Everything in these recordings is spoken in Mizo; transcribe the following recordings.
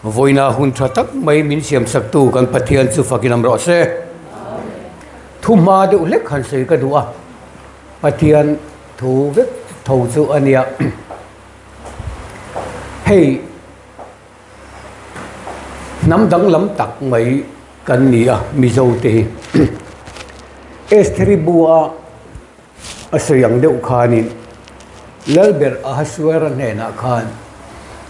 Vawiina hun tha tak mai min siamsaktu kan Pathian chu fakin awm rawh se. Thu hma deuh hlek han sawi ka duh a, Pathian thu vek tho chu a nia. Hei hnam danglam tak mai kan ni a Mizo te hi. Estheri bua A sawi ang deuh khanin Lalber Ahasuera hnenah khan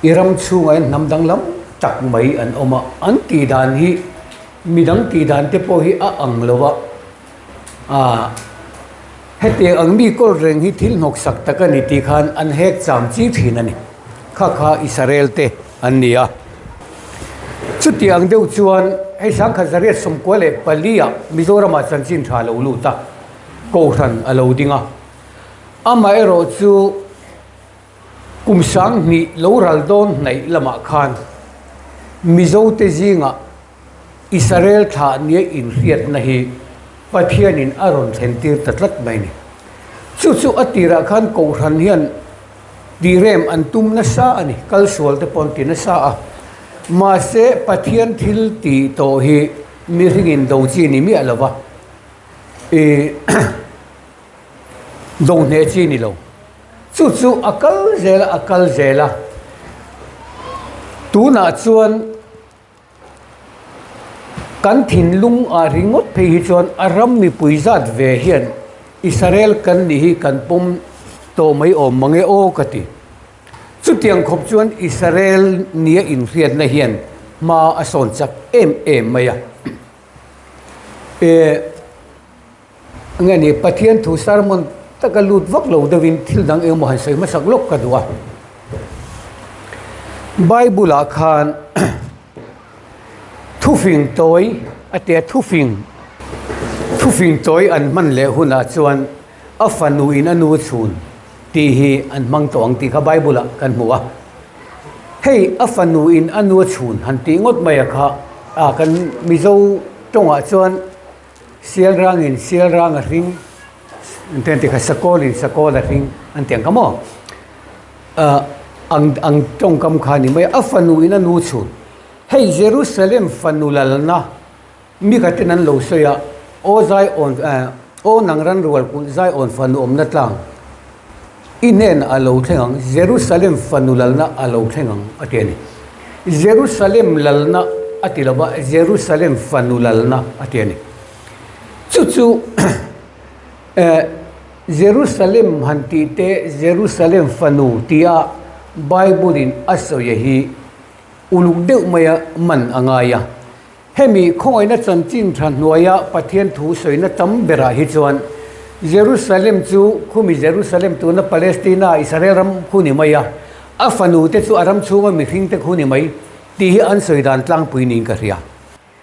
i ram chhungah hian hnam danglam tak mai an awm a, an tih dan hi midang tih dan te pawh hi a ang lo a, aah hetiang ang mi kawl reng hi thil hnawksak tak a ni tih khan an hek cham chi thin a ni. Kha kha Israel te an ni a. Chuti ang deuh chuan hei 1994 ah Mizoramah chanchin tha lo lut a. Kohhran a lo ding a, amaherawh chu kum 2000 lo ral dawn hnaih lamah khan Mizote zingah Israel thlah nia inhriatna hi Pathianin a rawn thlentir ta tlat mai a ni. Chu chu a tirah khan Kohhran hian tirem an tum nasa a ni, kalsual te pawh an ti nasa a, mahse Pathian thil tih tawh hi mihringin do chi ni miah lo va. I do hneh chi ni lo. Chu chu a kal zel a, a kal zel a. Tunah chuan kan thinlung ah ringawt phei hi chuan a ram mipui zat ve hian Israel kan nih hi kan pawm tawh mai awm mang e aw ka ti. Chutiang khawp chuan Israel nia inhriatna hian hma a sawn chak em em mai a. Eh nge ni Pathian thu sermon taka lut vak lo deuhin thil dang engemaw han sawi hmasak lawk ka duh a. Bible ah khan thufing tawi a tia thufing thufing tawi an hman leh hunah chuan a fanu in a nu chhun tih hi an hmang tawh ang tih kha Bible ah kan hmu a. Hei a fanu in a nu a chhun han tih ngawt mai a kha a kan Mizo tawngah chuan sial rang in sial rang a hring an ti an ti kha sakawl in sakawl a hring an ti ang kha maw ah ang ang tawngkam kha a ni mai a a fanu in a nu chhun hei Jerusalem fanu lalna Mi khatin an lo sawi a, Aw zai awn eh, aw nang ran rual kulh zai awn fanu awmna tlang i hnenah a lo thleng ang, Jerusalem fanu lalna a lo thleng ang, a ti a ni. Jerusalem lalna a ti lo va, Jerusalem fanu lalna a ti a ni. Chu chu eh, Jerusalem han tih te, Jerusalem fanu tia Bible-in a sawi hi uluk deuh maia man a ngai a. Hemi khawngaihna chanchin tha hnuaia Pathian thu sawina tam berah hi chuan Jerusalem chu khumi Jerusalem tuna Palestina, Israel ram khu ni mai a, a fanu te chu a ram chhunga mihring te khu ni mai tih hi an sawi dan tlangpui niin ka hria.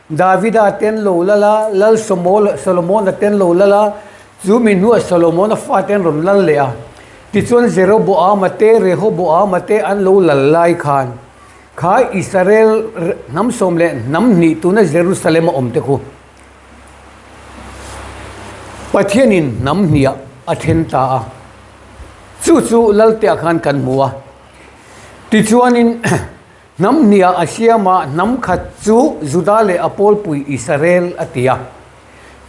Davida ten lo lal a, Lal Solomona ten lo lal a, chu mi hnuah Solomona fate an rawn lal leh a. Tichuan Jeroboama te, Rehoboama te an lo lal lai khan Kha Israel hnam sawm leh hnam hnih tuna Jerusalem a awm te khu Pathianin hnam hniah a then ta a, chu chu Lalteah khan kan hmu a. Tichuanin hnam hniah a siam a, hnam khat chu Juda leh a pawlpui Israel a ti a.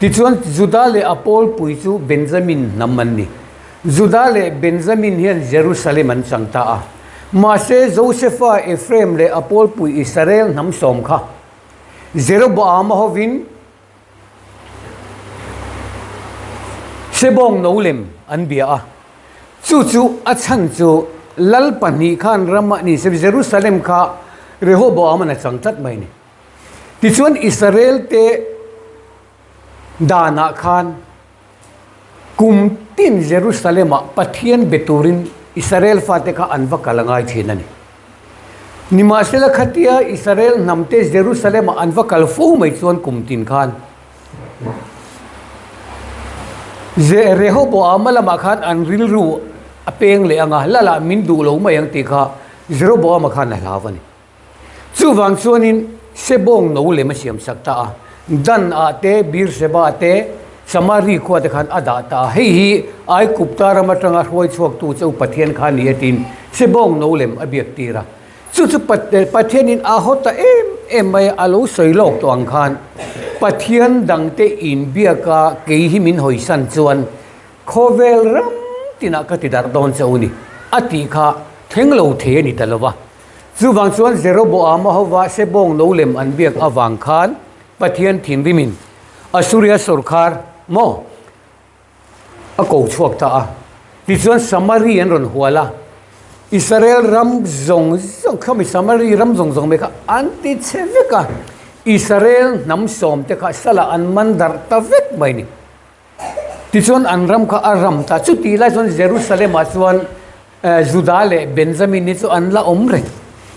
Tichuan, Juda leh a pawlpui chu Benjamin hnam an ni. Juda leh Benjamin hian Jerusalem an chang ta a. Mahse, Josefa, Ephraim leh a pawlpui Israel hnam sawm kha Jeroboama hovin Sebawng no lem an bia a. Chu chu a chhan chu lal pahnih khan ramah ni se Jerusalem kha Rehoboam-an a chang tlat mai a ni. Tichuan Israel-te danah khan kum tin Jerusalem-ah Pathian be turin Israel fate kha an va kal a ngai thin a ni. Nimahsela khatia Israel hnamte Jerusalem-ah an va kal fo mai chuan kum tin khan Rehoboam-a lamah khan an rilru a peng leh ang a, Lalah min duh lo mai ang tih kha Jeroboam-a khan a hlau a ni. Chuvang chuanin Sebawng no lem a siam sak ta a, Dan ah te, Beersheba te, Samari khua te khan a dah ta a. Hei hi Aikupta ram atanga hruai chhuaktu cheu Pathian kha ni a tiin Sebawng no lem a biak tir a. Chu chu Pathianin a haw ta em em mai a, a lo sawi lawk tawh ang khan Pathian dangte inbiaka kei hi min hawisan chuan khawvel ram tinah ka ti darh dawn che u ni a tih kha thleng lo thei a ni ta lo va. Chuvang chuan Jeroboama hova Sebawng lo lem an biak avang khan Pathian thinrimin Assuria sawrkhar maw a ko chhuak ta a. Tichuan Samari an rawn hual a, Israel ram zawng zawng khami Samari ram zawng zawng mai kha an ti chhe vek a, Israel hnam sawm te kha salah an man darh ta vek mai a ni. Tichuan an ram kha a ram ta. Chutih lai chuan Jerusalem-ah chuan Juda leh Benjamin hi chu an la awm reng.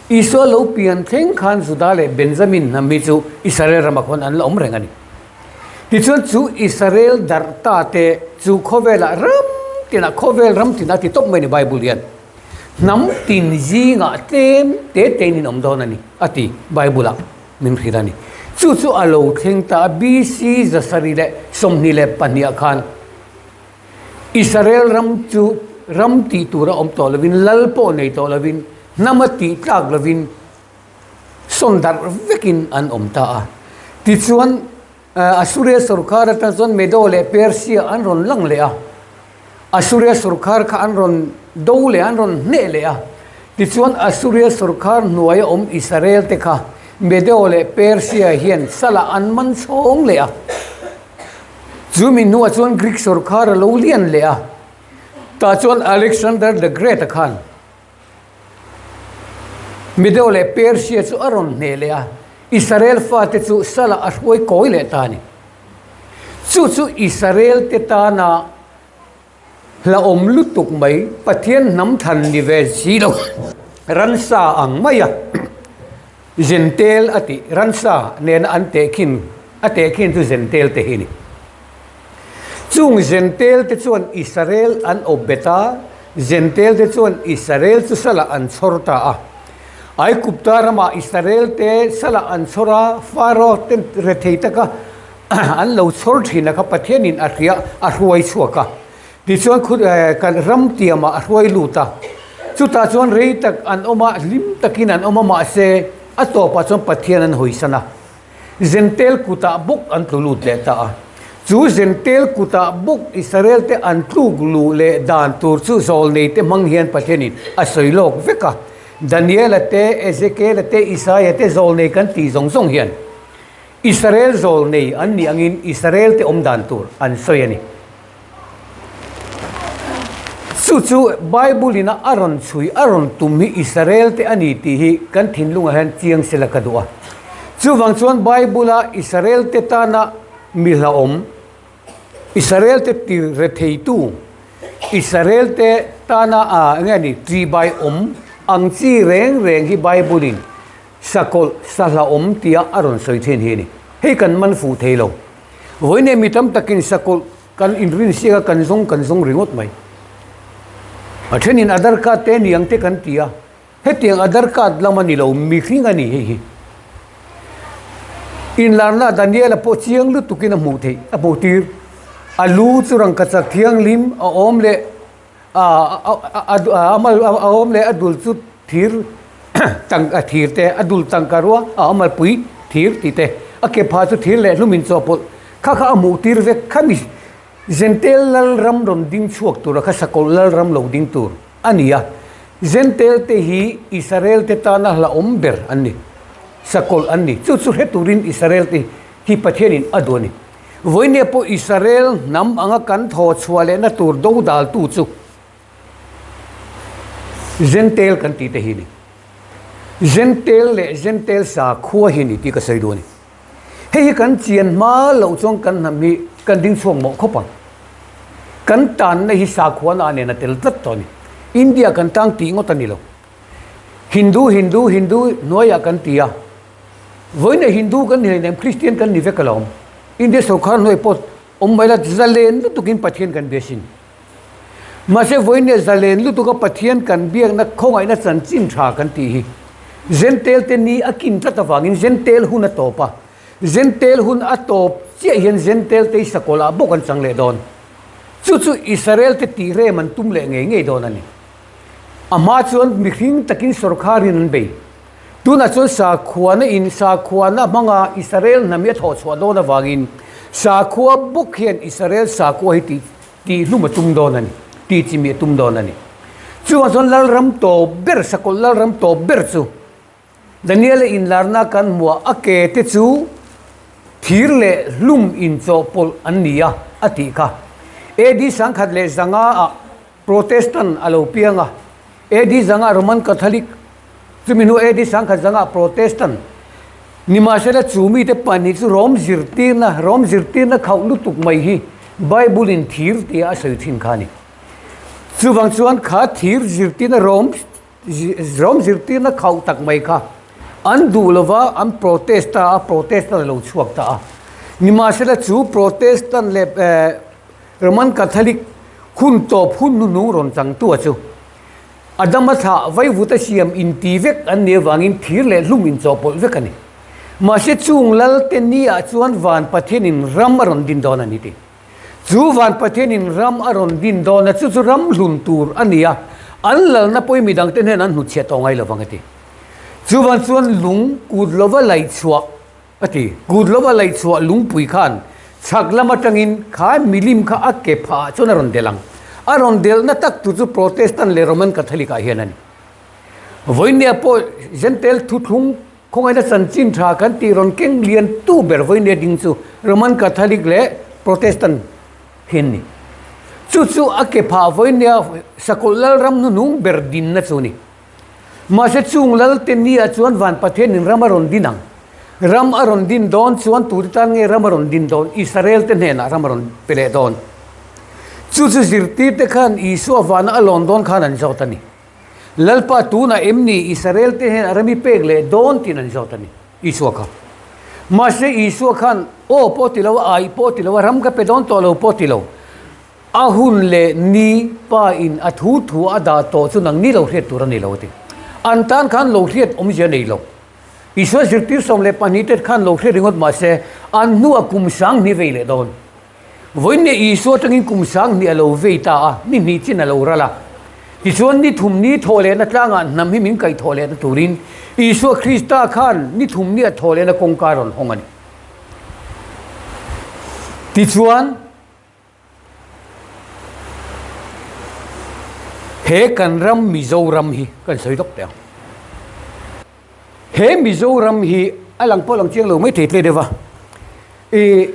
Isua lo pian thleng khan Juda leh Benjamin hnam hi chu Israel ramah khawn an la awm reng a ni. Tichuan chu Israel darh ta te chu khawvelah ram tinah, khawvel ram tinah ti tawp mai a ni Bible hian. Hnam tin zingah tlem te tein in awm dawn a ni a ti Bible-ah min hrilh a ni. Chu chu a lo thleng ta a BC 722ah khan Israel ram chu ram tih tur a awm tawh lovin lal pawh nei tawh lovin hnam a tih tlak lovin sawn darh vekin an awm ta a. Tichuan Assuria sorkar atang chuan Medo leh Persia an rawn lang leh a. Assuria sorkar kha an rawn do leh a, an rawn hneh leh a. Tichuan Assuria sorkar hnuaia awm Israel te kha Medo leh Persia hian salah an man chhawng leh a. Chumi hnuah chuan Greek sorkar a lo lian leh a. Tah chuan Alexander the Great-a khan Medo leh Persia chu a rawn hneh leh a, Israel fate chu salah a hruai kawi leh ta a ni. Chu chu Israel te tana hlauhawm lutuk mai, Pathian hnam than ni ve si lo, ransa ang mai a, Zentel a tih, ransa nena an tehkhin, a tehkhin chu Zentel te hi a ni. Chung Zentel te chuan Israel an awp bet a, Zentel te chuan Israel chu salah an chhawr ta a. Aigupta ramah Israel te salah an chhawr a, Pharaoh te rethei taka an lo chhawr thin a kha Pathianin a hria, a hruai chhuak a. Tichuan khu kan ram tiamah a hruai lut a. Chutah chuan rei tak an awm a, hlim takin an awm a, mahse a tawpah chuan Pathian an hawisan a. Zentel kutah bawk an tlu lut leh ta a. Chu Zentel kutah bawk Israel te an tluk luh leh dan tur chu zawlneite hmang hian Pathianin a sawi lawk vek a. Daniela te, Ezekiela te, Isaia te zawlnei kan tih zawng zawng hian Israel zawlnei an nih angin Israel te awm dan tur an sawi a ni. Chu chu Bible in a rawn chhui, a rawn tum hi Israel te a ni tih hi kan thinlungah hian chiang sela ka duh a. Chuvang chuan Bible a Israel te tana mi hlauhawm, Israel te ti retheitu, Israel te tana a enge ni ṭihbai awm ang chi reng reng hi Bible in sakawlh sa hlauhawm tia a rawn sawi thin hi a ni. Hei kan man fuh thei lo. Vawiin mi tam takin sakawlh kan inrin siak a, kan zawng kan zawng ringawt mai. A thenin Aadhaar card te ni ang te kan ti a, hetiang Aadhaar card lam a ni lo, mihring a ni hei hi. Inlarna Daniela pawh chiang lutukin a hmuh theih, a hmuh tir. A lu chu rangkachak thianghlim a awm leh a awm leh a dul chu thir tang thir te a dul tangka rua a awm a pui thir tih te a ke phah chu thir leh hlum in chawhpawlh kha kha a hmuh tir vek khami Zentel lal ram rawn ding chhuak tur a kha sakawlh lal ram lo ding tur a ni a Zentel te hi Israel te tana hlauhawm ber an ni sakawlh an ni chu chu hre turin Israel te hi Pathianin a duh a ni. Vawinia pawh Israel hnam anga kan thaw chhuah lehna tur do daltu chu Zentel kan tih te hi a ni. Zentel leh Zentel sakhua hi a ni tih ka sawi duh a ni. Hei hi kan chian hma loh chuan kan hnam hi kan ding chhuak mawh khawp ang. Kan tanna hi sakhuana nen a tel tlat tawh a ni. India kan tang tih ngawt a ni lo. Hindu, Hindu, Hindu hnuaiah kan ti a. Vawiin Hindu kan ni hleinem, Kristian kan ni vek alawm. India sorkar hnuai pawh awm mai la, zalen lutukin Pathian kan bia sin. Mahse vawiin zalen lutuka Pathian kan biakna khawngaihna chanchin tha kan tih hi Zentel te ni a kin tlat avangin Zentel hun a tawp a. Zentel hun a tawp chiah hian Zentel te hi sakawlh ah bawk an chang leh dawn. Chu chu Israel te tih rem an tum leh ngei ngei dawn a ni. A hma chuan mihring takin sawrkharin an bei. Tunah chuan sakhuana in sakhuana hmanga Israel hnam hi a thawh chhuah dawn avangin sakhua bawk hian Israel sakhua hi tih tih hlum a tum dawn a ni, tih chimih a tum dawn a ni. Chuvang chuan Lalram tawp ber, sakawlh Lalram tawp ber chu Daniela inlarna kan hmuah a ke te chu thir leh hlum inchawhpawlh an ni a, a tih kha. AD 1500 ah Protestant a lo piang a, AD zangah Roman Catholic, chumi hnu AD 1000 zangah Protestant. Nimahsela chu mite pahnih chu Rom zirtirna, Rom zirtirna khauh lutuk mai hi Bible in thir tia a sawi thin kha a ni. Chuvang chuan kha thir zirtirna Rom Rom zirtirna khauh tak mai kha an duh lova an protest ta a, Protestant a lo chhuak ta a. Nimahsela chu Protestant leh Roman Catholic hun tawp hun hnuhnung rawn changtu a chu Adama thlah vaivuta siam inti vek an nih avangin thir leh hlum inchawhpawlh vek a ni. Mahse chung Lalte ni-ah chuan Van Pathianin ram a rawn din dawn a ni tih. Chu Van Pathianin ram a rawn din dawn a, chu chu ram hlun tur a ni a, an lalna pawhin midangte hnen an hnutchhiah tawh ngai lovang a ti. Chuvan chuan lung kut lova laih chhuah a ti. Kut lova laih chhuah lungpui khan chhak lam atangin kha milim kha a ke phah ah chuan a rawn delh ang. A rawn delhna tak tu chu Protestant leh Roman Catholic ah hian a ni. Vawinia pawh Gentile thuthlung Khawngaihna chanchin tha kan tih rawn keng lian tu ber vawinia ding chu Roman Catholic leh Protestant hi an ni. Chu chu a ke phah vawinia Sakawlh Lalram hnuhnung ber dinna chu a ni. Mahse chung Lalte nia chuan Van Pathianin ram a rawn din ang. Ram a rawn din dawn chuan tute tan nge ram a rawn din dawn? Israel te hnenah ram a rawn pe leh dawn. Chu chu zirtirte khan Isua vana a lawn dawn khan an zawt a ni. Lalpa tunah em ni Israel te hian a rami pek leh dawn tiin an zawt a ni, Isua kha. Mahse Isua khan aw pawh ti lo a, ai pawh ti lo a, ram ka pe dawn tawh lo pawh ti lo. A hun leh ni pa in a thu thu a dah tawh chu nang ni lo hriat tur a ni lo a ti. An tan khan lo hriat awmzia nei lo. Isua zirtir 12 te khan lo hriat ringawt mahse an hnuah kum 2000 vei leh dawn. Vawiin Isua atangin kum 2000 a lo vei ta a, ni hnih chin a lo ral a. Tichuan ni thum ni thawh lehna tlangah hnam hi min kaih thawh lehna turin Isua Krista khan ni thum ni a thawh lehna kawngka a rawn hawng a ni. Tichuan he kan ram Mizoram hi kan sawi lawk teh ang. He Mizoram hi a lang pawh a lang chiang lo mai thei tle deuh a. Ih.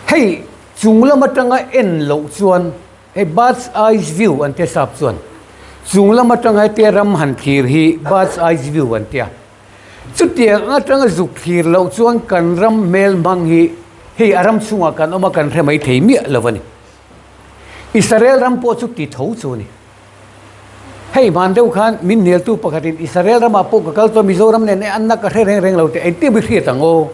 Hei chung lam atanga en loh chuan hei bird's eyes view an tia sap chuan chung lam atanga hetia ram han thlir hi bird's eyes view an tia. Chutiang atanga zuk thlir loh chuan kan ram hmel hmang hi hei a ram chhungah kan awm a kan hre mai thei miah lo a ni. Israel ram pawh chu ti tho chu a ni. Hei hman deuh khan min hnialtu pakhatin Israel ramah pawh ka kal chuan Mizoram nen e anna ka hre reng reng lo tih engtin mi hriat ang aw.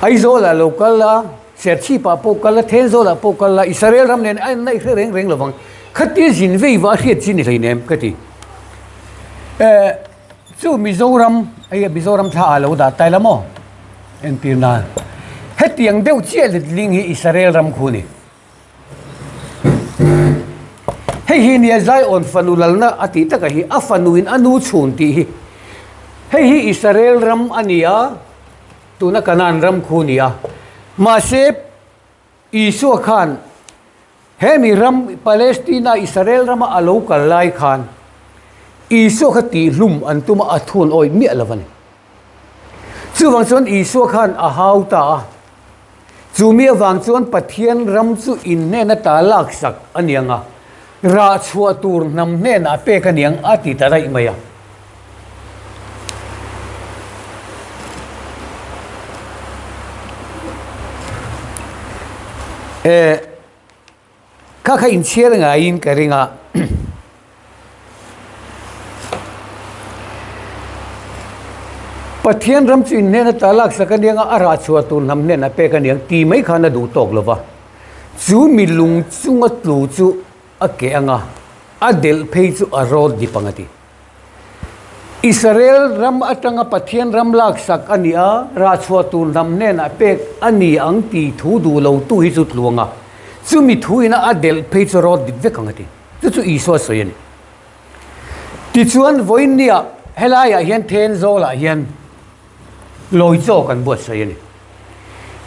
Aizawlah lo kal a, Serchhipah pawh kal a, Thenzawlah pawh kal a, Israel ram nen anna i hre reng reng lovang. Khatia zin vei va hriat chi ni hleinem ka ti. Eh, chu Mizoram, hei Mizoram thla ah lo dah tai la maw? Entir nan, hetiang deuh chiah letling hi Israel ram khu a ni. Hei hi nia Zion fanu lalna a tih takah hi a fanuin a nu chhun tih hi. Hei hi Israel ram a ni a, tuna Canaan ram khu a ni a. Mahse, Isua khan hemi ram Palestina Israel rama a lo kal lai khan Isua kha tihhlum an tum a, a thun awih miah lo a ni. Chuvang chuan Isua khan a hau ta a, chumi avang chuan Pathian ram chu in hnena ta laksak a ni ang a, rah chhuah tur hnam hnenah pek a ni ang a ti ta daih mai a. Eh, Kha kha inchhiar ngaiin ka ring a. Pathian ram chu inhnen ata laksak a niang a, a rah chhuah tur hnam hnen a pek a niang ti mai khan a duh tawk lo va. Chu mi lung chunga tlu chu a keh ang a, a delh phei chu a rawt dip ang a ti. Israel ram atanga Pathian ram laksak a ni a, rahchhuah tur hnam hnenah pek a ni ang tih thu duh lo tu hi chu tluang a. Chumi thu ina a delh phei chu rawt dik vek ang a ti. Chu chu Isua sawi a ni. Tichuan vawiinniah helaiah hian Thenzawlah hian lawi chaw kan buatsaih a ni.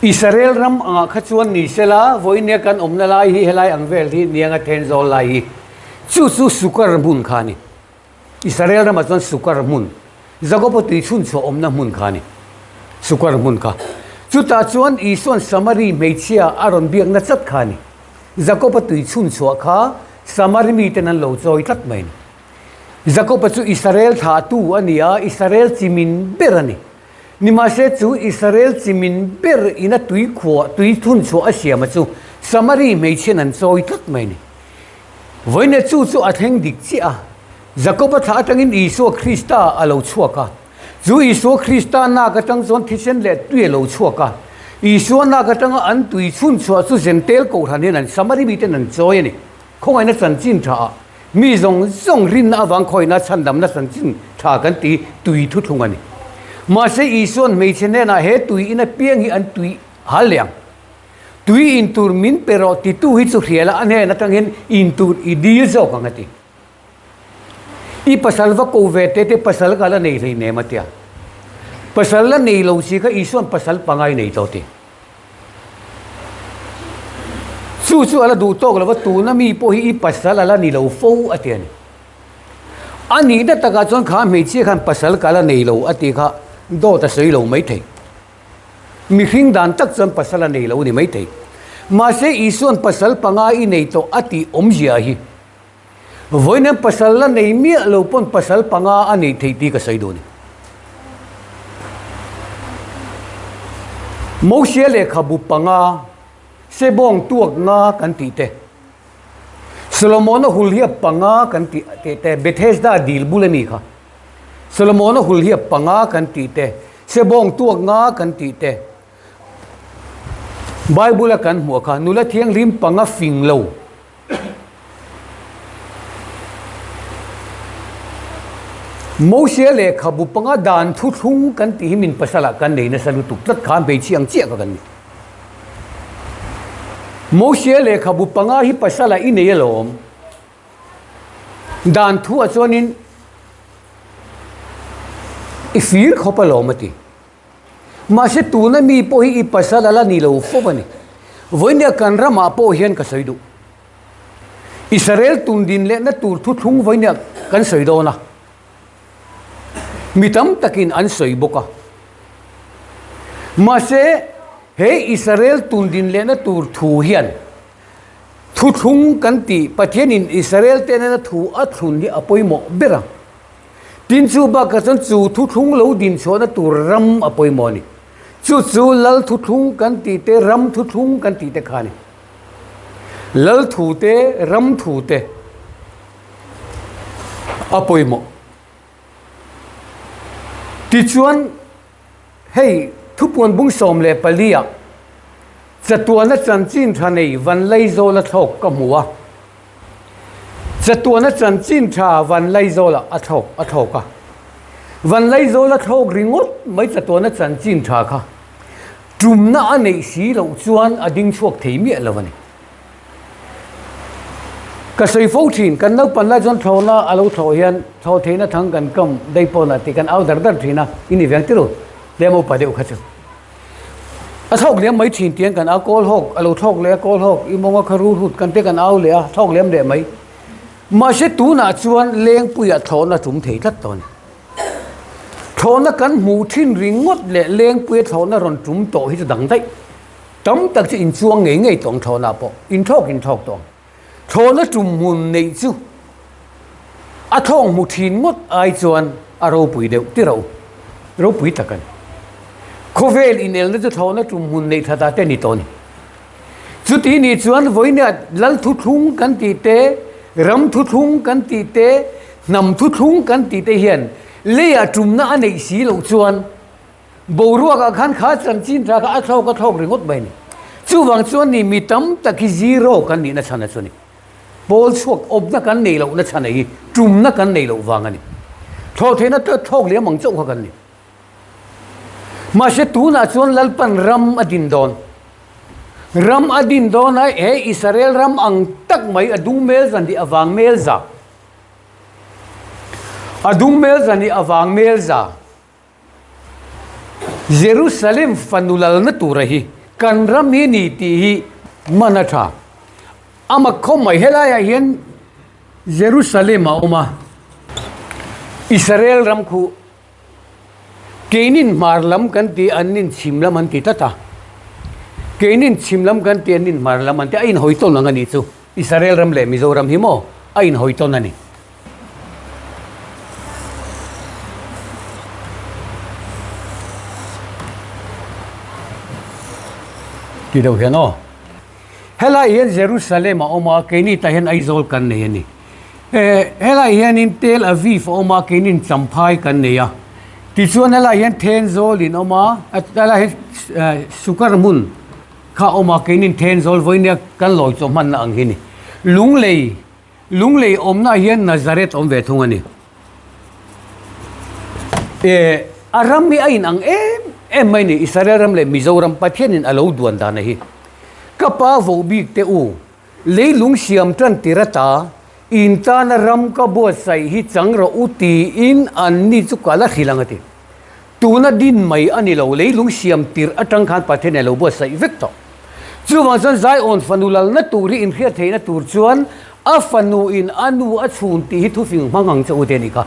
Israel ram angah kha chuan ni sela vawiinnia kan awmna lai hi helai ang vel hi nianga Thenzawl lai hi chu chu Sukar hmun kha a ni. Israel ramah chuan Sukar hmun, Jakoba tui chhunchhuah awmna hmun kha a ni. Sukar hmun kha. Chutah chuan Isua'n Samari hmeichhia a rawn biakna chat kha a ni. Jakoba tui chhunchhuah kha Samari miten an lo chawi tlat mai a ni. Jakoba chu Israel thlahtu a ni a, Israel chi min ber a ni. Nimahse chu Israel chi min ber ina tui khuah, tui chhunchhuah a siama chu Samari hmeichhiain an chawi tlat mai a ni. Vawiin chu chu a thleng dik chiah a, Jakoba thlah atangin Isua Krista a lo chhuak a. Chu Isua Krista nak atang chuan thisen leh tui a lo chhuak a. Isua nak atanga an tui chhunchhuah chu Zentel kohhran hian an Samari miten an chawi a ni. Khawngaihna chanchin tha ah mi zawng zawng rinna avang khawihna chhandamna chanchin tha kan ti tui thuthlung a ni. Mahse Isua'n hmeichhe hnenah he tui in apiang hi an tui hal leh ang. Tui in tur min pe rawh titu hi chu hrial a, a hnen atangin in tur i dil zawk ang a ti. I pasal va ko ve te te pasal ka la nei hleinem a tia. Pasal la nei lo si kha Isua'n pasal pangai nei tawh ti. Chu chu a la duh tawk lo va, tuna mi pawh hi i pasal a la ni lo fo a ti a ni. A nihna takah chuan kha hmeichhia khan pasal ka la nei lo a ti kha dawt a sawi lo maithei. Mihring dan tak chuan pasal a nei lo a ni maithei. Mahse Isua'n pasal panga i nei tawh a tih awmzia hi vawiin pasal la nei miah lo pawn pasal panga a nei theih tih ka sawi duh a ni. Mosia lehkhabu panga, Sebawng tuak nga kan tih te, Solomona hulhiap panga kan tih te, Bethesda dil bul a ni kha. Solomona hulhiap panga kan tih te, Sebawng tuak nga kan tih te, Bible a kan hmuh kha nula thianghlim panga fing lo. Mosia lehkhabu panga dan thuthlung kan tih hi min pasalah kan nei nasa lutuk tlat kha hmeichhia ang chiah kha kan ni. Mosia lehkhabu panga hi pasalah i nei alawm. Dan thu ah chuanin i fir khawp alawm a ti. Mahse tuna mi pawh hi i pasal a la ni lo fawp a ni. Vawinia kan ramah pawh hian ka sawi duh. Israel tundin lehna tur thuthlung vawinia kan sawi dawn a. Mi tam takin an sawi bawk a. Mahse he Israel tundin lehna tur thu hian Thuthlung kan tih Pathianin Israel te nena thu a thlun hi a pawimawh ber a. Tin chu bakah chuan chu thuthlung lo din chhuahna tur ram a pawimawh a ni. Chu chu Lal thuthlung kan tih te, ram thuthlung kan tih te kha a ni. Lal thu te, ram thu te a pawimawh. Tichuan. Hei, thupuan bung 14 ah chatuana chanchin tha nei Vanlaizawla thlawk ka hmu a. Chatuana chanchin tha Vanlaizawla a thlawk a thlawk a. Vanlaizawla thlawk ringawt mai chatuana chanchin tha kha tumna a neih si loh chuan a ding chhuak thei miah lo a ni. Ka sawi fo thin, kan naupan lai chuan thlawhna a lo thlawh hian thlawh theihna thang kan kam daih pawnah tih kan au dar dar thin a, i ni veng tirh u, tlem upa deuh kha chu. A thlawk liam mai thin tiang kan au kawl hawk, a lo thlawk leh a kawl hawk, i mawnga kha rul hut kan te kan au leh a, thlawk liam leh mai. Mahse tunah chuan lengpuiah thlawhna tum thei tlat tawh a ni. Thlawhna kan hmuh thin ringawt leh lengpuia thlawhna rawn tum tawh hi chu dang daih. Tam tak chu inchuang ngei ngei tawng thlawhna pawh inthlawk inthlawk tawng. Thlawhna tum hmun neih chu a thlawk hmu thin ngawt ai chuan a ropui deuh ti ro ropui tak a ni. Khawvel inelna chu thlawhna tum hmun neih that ah te a ni tawh a ni. Chuti nih chuan vawinia lal thuthlung kan tih te, ram thuthlung kan tih te, hnam thuthlung kan tih te hian leiah tumna a neih si loh chuan Boruak ah khan kha chanchin tha kha a thlawk a thlawk ringawt mai a ni. Chuvang chuan ni mi tam tak hi zero kan nihna chhan a chu a ni. Pawl chhuak awpna kan neih lohna chhan a hi tumna kan neih loh vang a ni. Thlawh theihna thlawk liam ang chauh kha kan ni. Mahse tunah chuan Lalpan ram a din dawn. Ram a din dawn a, he Israel ram ang tak mai a dung mel zan hi a vang mel za. A dung mel zan hi a vang mel za. Jerusalem fanu lalna tura hi kan ram hi ni tih hi man a tha. A mak khawp mai helaiah hian Jerusalem a awm a, Israel ram khu keinin hmar lam kan tih an nin chhim lam an ti tlat a, keinin chhim lam kan tih an nin hmar lam an ti a, a inhawi tawn ang a nih chu. Israel ram leh Mizoram hi maw a inhawi tawn a ni. Ti deuh hian aw. Helai hian Jerusalem a awm a, keini tah hian Aizawl kan nei a ni. Eh, helai hianin Tel Aviv a awm a, keinin Champhai kan nei a. Tichuan helai hian Thenzawl in awm a, helai hian Sukar hmun kha a awm a, keinin Thenzawl vawinia kan lawi chaw hmanna ang hi ni. Lunglei, Lunglei awmnaah hian Nazareth awm ve thung a ni. Eh, a ram hi a inang em em mai ni, Israel ram leh Mizoram Pathianin a lo duan dan a hi. Ka pa voh bik te u, leilung siam tan tir ata, in tana ram ka buatsaih hi chang rawh u tiin an ni chu ka la hrilh ang a ti. Tuna din mai a ni lo, leilung siam tir atang khan Pathianin a lo buatsaih vek tawh. Chuvang chuan Zion fanu lalna tur hi inhriat theihna tur chuan a fanu in a nu a chhun tih hi thufing hmang ang che u te a nih kha.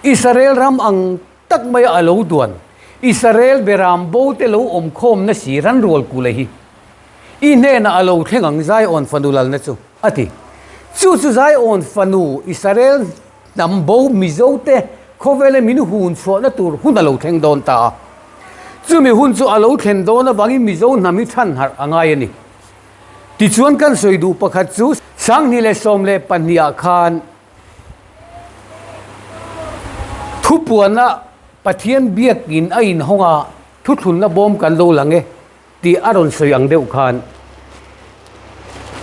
Israel ram ang tak maia a lo duan, Israel beram bo te lo awm khawmna si ranrual kula hi i hnenah a lo thleng ang Zion fanu lalna chu, a ti. Chu chu Zion fanu Israel hnam bo Mizo te khawvela min hun chhuahna tur hun a lo thleng dawn ta a. Chumi hun chu a lo thlen dawn avangin Mizo hnam hi chhan harh a ngai a ni. Tichuan kan sawi duh pakhat chu 2012 ah khan thupuana Pathian biakin a inhawng a, thuthlunna bawm kan lo lang e tih a rawn sawi ang deuh khan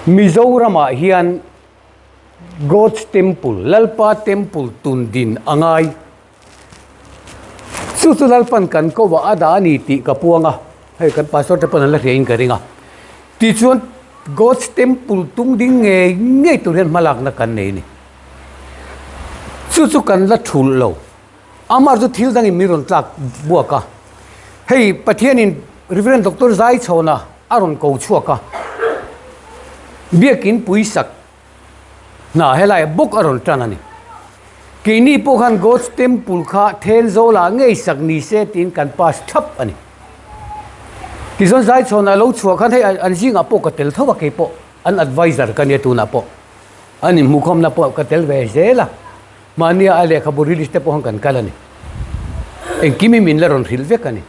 Mizoramah hian God's Temple, Lalpa Temple tun din a ngai. Chu chu Lalpan kan ko a a dah a ni tih ka puang a, hei kan pastor te pawn an la hria in ka ring a. Tichuan God's Temple tung ding ngei ngei tur hian hmalakna kan nei a ni. Chu chu kan la thulh lo. Amah chu thil dangin min rawn tlak buak a. Hei Pathianin Reverend Doctor Zaichhawna a rawn ko chhuak a, Biakin puisak hna helaiah bawk a rawn tan a ni. Keini pawh khan God's Temple kha Thenzawlah ngei sak ni se tiin kan pass thap a ni. Tichuan Zaichhawna lo chhuah khan hei an zingah pawh ka tel tho a keipawh an advisor ka nia tunah pawh an inhmuhkhawmna pawh ka tel ve zel a. Mahnia a lehkhabu release te pawh kan kal a ni. Engkim hi min la rawn hrilh vek a ni.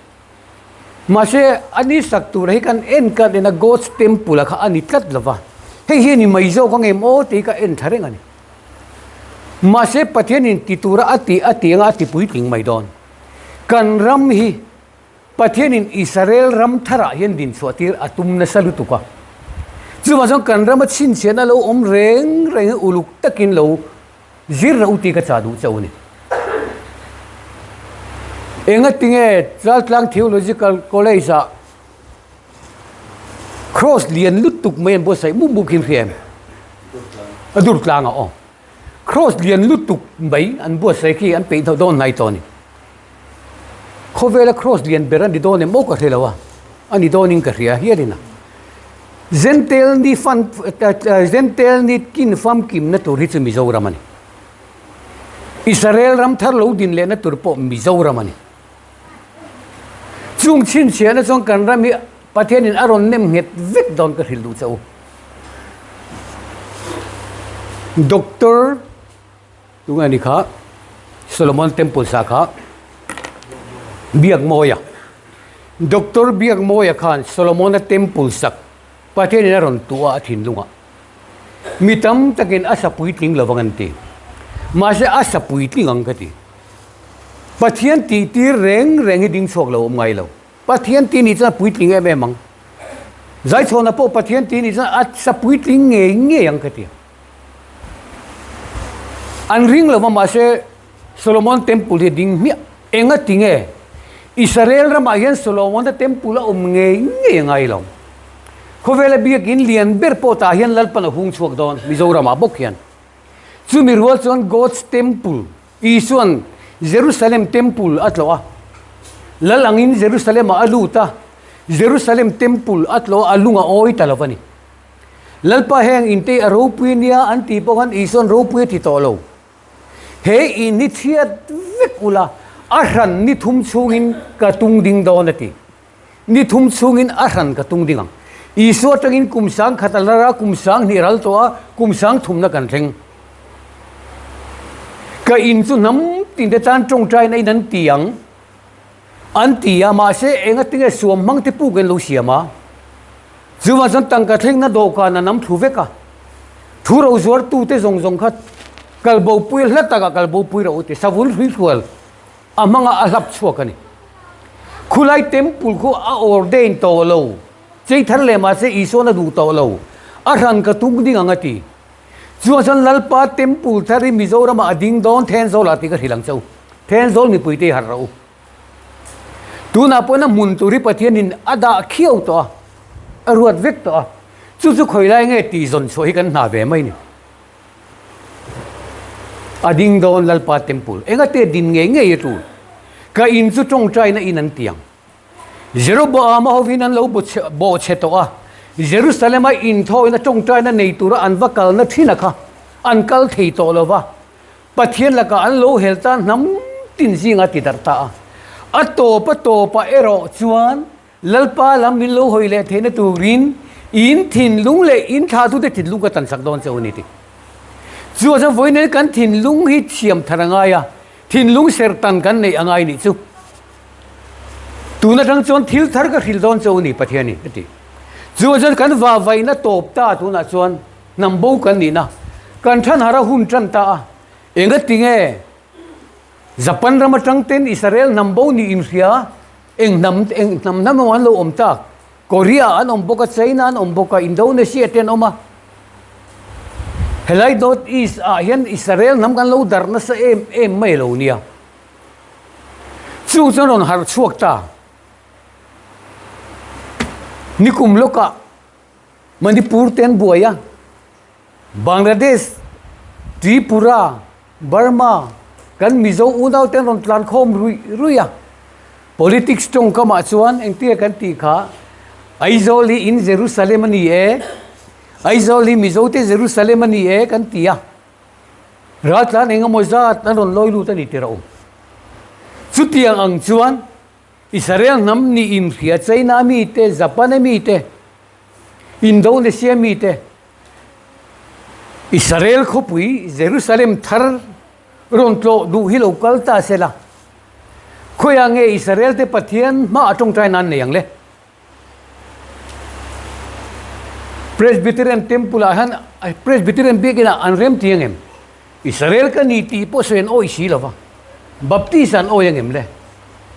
Mahse, a ni sak tur hi kan en kan en a, God's Temple a kha a ni tlat lo va. Hei hi a ni mai zawk ang em aw tih hi ka en tha reng a ni. Mahse, Pathianin ti tura a tih a tih anga a ti puitling mai dawn. Kan ram hi Pathianin Israel ram tharah hian din chhuah tir a tum nasa lutuk a. Chuvang chuan kan rama chhinchhiahna lo awm reng reng hi uluk takin lo Zir ro tih ka chah duh chauh a ni. Engatinge Chaltlang Theological College ah Cross lian lutuk mai an buatsaih mup mup khin hria em? A dur tlang ah aw. Cross lian lutuk mai an buatsaih khi an peih dawn hnai tawh a ni. Khawvela Cross lian ber a ni dawn em aw ka hre lo a, a ni dawnin ka hria hialin a. Zentel ni fan Zentel ni kin famkimna tur hi chu Mizoram a ni. Israel ram thar lo din lehna tur pawh Mizoram a ni. Chung chhinchhiahna chuan kan ram hi Pathianin a rawn nem nghet vek dawn ka hrilh duh che u. Doctor Tunge ni kha Solomon Temple sa kha Biakmawia Doctor Biakmawia khan Solomona Temple sak Pathianin a rawn tuah a thinlungah mi tam takin a sa puitling lovang an ti. Mahse a sa puitling ang ka ti. Pathian tih tir reng reng hi ding chhuak lo awm ngai lo. Pathian tih nih chuan a puitling em em ang. Zaichhawna pawh Pathian tih nih chuan a sa puitling ngei ngei ang ka ti. An ring lo va mahse Solomon Temple hi a ding hmiah. Enga ti nge? Israel ramah hian Solomon-a Temple a awm ngei ngei a ngai lo. Khawvela biakin lian ber pawh tah hian Lalpan a hung chhuak dawn, Mizoramah bawk hian. Chumi rual chuan God's Temple, Isua'n Jerusalem Temple a tlawh a, Lal angin Jerusalem-ah a lut a, Jerusalem Temple a tlawh a, a lung a awi ta lo va ni. Lalpa heng intei a ropui nia an tih pawh khan Isua'n ropui a ti tawh lo. He in hi chhiat vek ula, a hran ni thum chhungin ka tung ding dawn a ti. Ni thum chhungin a hran ka tung ding ang. Isua atangin kum sang khat a lar a, kum sang hnih ral tawh a, kum sang thumna kan thleng. Ka in chu hnam tin te tan tawngtaina in an ti ang an ti a, mahse enga tinge suam hmang te puk in lo siam a. Chuvang chuan tangka thlengna dawhkan a nam thlu vek a, thu ro zuartu te zawng zawng kha kalbopui hla takah kalbopui rawh u ti savun hrui hrual a hmanga a hlap chhuak a ni. Khulai temple khu a ordain tawh lo, chei thar leh mahse Isuan a duh tawh lo, a hran ka tum ding ang a ti. Chuan chuan Lalpa temple thar hi Mizoramah a ding dawn Thenzawl ah tih ka hrilh ang che u. Thenzawl mipui te hi harh rawh u. Tunah pawhin a hmun tur hi Pathianin a dah khiau tawh a, a ruat vek tawh a. Chu chu khawi lai nge tih zawn chhuah hi kan hna ve mai ni. A ding dawn Lalpa Temple engate din ngei ngei a tul. Ka in chu tawngtaina in an ti ang. Jeroboama hovin an lo bawhchhe tawh a, Jerusalem-a inthawina tawngtaina nei tura an va kalna thin a kha an kal thei tawh lo va, Pathian lakah an lo hel ta hnam tin zinga ti darh ta a. A tawp a tawpah erawh chuan Lalpa lam min lo hawi leh theihna turin in thinlung leh in thlahtute thinlung ka tansak dawn che u ni ti. Chu chuan vawiin kan thinlung hi thiam thar a ngai a, thinlung serhtan kan neih a ngai nih chu. Tun atang chuan thil thar ka hrilh dawn che u ni Pathian a ti. Chu chuan kan vahvaihna tawp ta tunah chuan hnam bo kan nihna kan thanhar a hun tan ta a, engati nge Japan ram atang ten Israel hnam bo nih inhria Eng hnam eng hnam hnam emaw an lo awm tak? Korea an awm bawk a, China an awm bawk a, Indonesia te an awm a. Helai North East ah hian Israel hnam kan lo darh nasa em em mai lo nia. Chung chuan rawn harh chhuak ta. Nikum lawkah Manipur te an buai a, Bangladesh, Tripura, Burma, kan Mizo unau te an rawn tlan khawm ruih ruih a. Politics tawngkamah chuan engtia kan tih kha Aizawl hi in Jerusalem a ni e, Aizawl hi Mizo te Jerusalem a ni e kan ti a. Raltlan engemaw zat an rawn lawi lut a ni tirh a awm. Chutiang ang chuan Israel hnam nih inhria China mite, Japan mite, Indonesia mite, Israel khawpui Jerusalem thar rawn tlawh duh hi lo kal ta se la, khawiah nge Israel te Pathian hma a tawngtai nan nei ang le? Presbyterian Temple ah hian Presbyterian biakin ah an rem ti ang em? Israel ka ni tih pawh sawi an awih si lo va, Baptist an awih ang em le?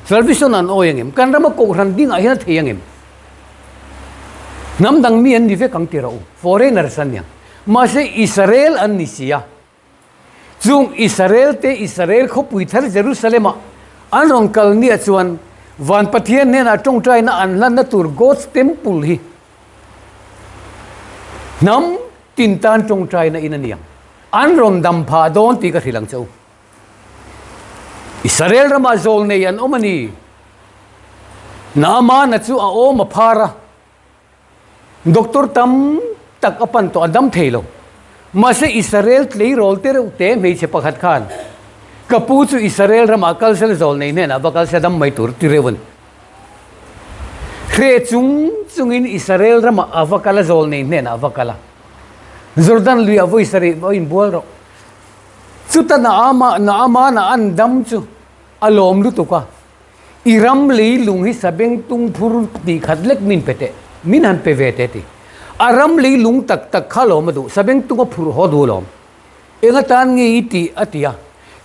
Salvation an awih ang em? Kan rama kohhran dingah hian a thei ang em? Hnam dang mi an ni vek ang ti rawh u, foreigners an ni ang. Mahse Israel an ni si a. Chung Israel te Israel khawpui thar Jerusalem ah an rawn kal nia chuan Van Pathian hnenah tawngtaina an hlanna tur God's Temple hi hnam tin tan tawngtaina in a ni ang. An rawn dam phah dawn tih ka hrilh ang che u. Israel ramah zawl nei an awm a ni. Naamana chu a awm a phar a, doctor tam tak a pan tawh a dam thei lo. Mahse Israel tleirawl te reuh te hmeichhe pakhat khan ka pu chu Israel ramah kal sel zawl nei hnenah va kal se dam mai tur ti reuh a ni. Hre chung chungin Israel ramah a va kal a zawl nei hnenah a va kal a. Jordan luiah vawi sarih va inbual rawh. Chuta Naama Naamana an dam chu a lawm lutuk a, I ram lei lung hi sabeng tung phur tih khat lek min pe teh, min han pe ve teh ti. A ram lei lung tak tak kha lawm a duh, sabeng tung a phurh haw duh alawm. Eng atan nge i tih? a ti a.